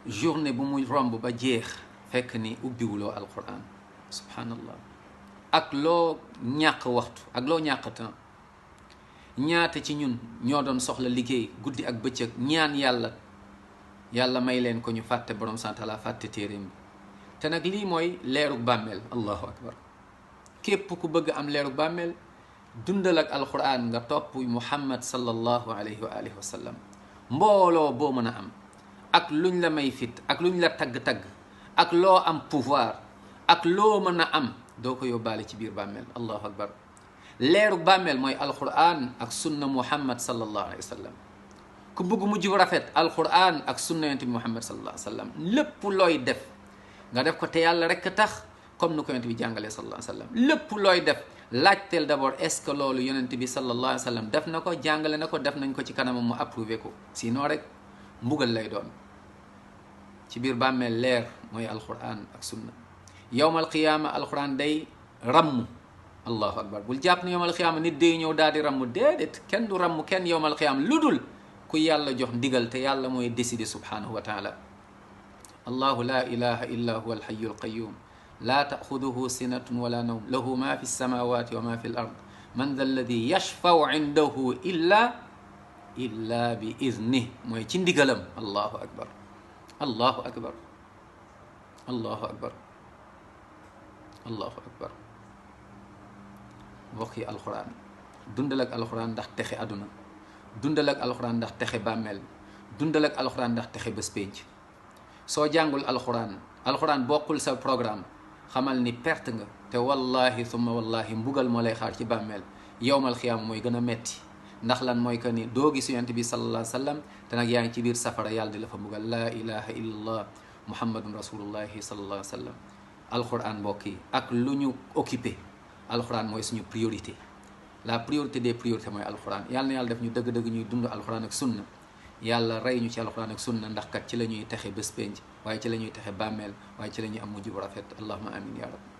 journée bu muy romb ba jeex fekk ni ubbiwuloo alquran subhanallah. ak loo ñàkk waxtu ak loo ñàkk temps, ñaata ci ñun ñoo doon soxla liggéey guddi ak bëccëg ñaan yàlla may leen ko ñu fàtte borom sant la fàtte téeréem bi. te nag lii mooy leerug bàmmeel. allahu akbar. képp ku bëgg am leerug bàmmeel dundal ak alquran nga topp muhammad sallallahu alayhi wa alihi wa sallam. mbooloo boo mën a am ak luñ la may fit ak luñ la tagg-tagg ak loo am pouvoir ak loo mën a am doo ko yóbbaale ci biir bàmmeel. allahu akbar. leerug bàmmeel mooy alquran ak sunna muhammad sallallahu alayhi wa sallam. ku bëgg mujj bu rafet alquran ak sunna yonent bi muhammad sallallahu alayhi wa sallam. lépp looy def nga def ko te yàlla rekk tax comme nu ko yonent bi jàngalee sallallahu alayhi wa sallam. lépp looy def laajteel d'abord est-ce que loolu yonent bi sallallahu alayhi wa sallam def na ko jàngale na ko def nañ ko ci kanamam mu approuvé ko. sinon rek mbugal lay doon. ci biir bàmmeel leer mooy alquran ak sunna. yowmal qiyaama alquran day ramm. allahu akbar. bul jàpp ne yowmal qiyaama nit day ñëw daal di ramm. déedéet kenn du ramm kenn yowmal qiyaama lu dul ku yàlla jox ndigal te yàlla mooy décider subhanahu wa taala. allahu la ilaha illa huwa alhayu alqayum la taaxuduhu sinatun wala nawm lahu ma fi lsamawati wa ma fi l ard man dha alladi yashfau indahu illa bi idnih. mooy ci ndigalam. allahu akbar. allahu akbar. allahu akbar. allahu akbar. mbokk yi alquran dundal ak alquran ndax texe àdduna, dundal ak alquran ndax texe bàmmeel, dundal ak alquran ndax texe bés pénc. soo jàngul alquran bokkul sa programme xamal ni perte nga. te wallahi summa wallahi mbugal moo lay xaar ci bàmmeel yowmal xiyaama mooy gën a metti. ndax lan mooy que ni doo gis yonent bi sallallahu alayhi wa sallam te nag yaa ngi ci biir safara yàlla di la fa mbugal. laa ilaha illallah muhammadun rasulullahi sallallahu alayhi wa sallam. alquran mbokk yi ak lu ñu occupé alquran mooy suñu priorité. la priorité des priorités mooy alquran. yàlla na yàlla def ñu dëgg-dëgg ñuy dund alquran ak sunna. yàlla rey ñu ci alquran ak sunna ndax kat ci la ñuy texe bés penc waaye ci la ñuy texe bàmmeel waaye ci la ñuy am mujj bu rafet. allahumma amin ya rab.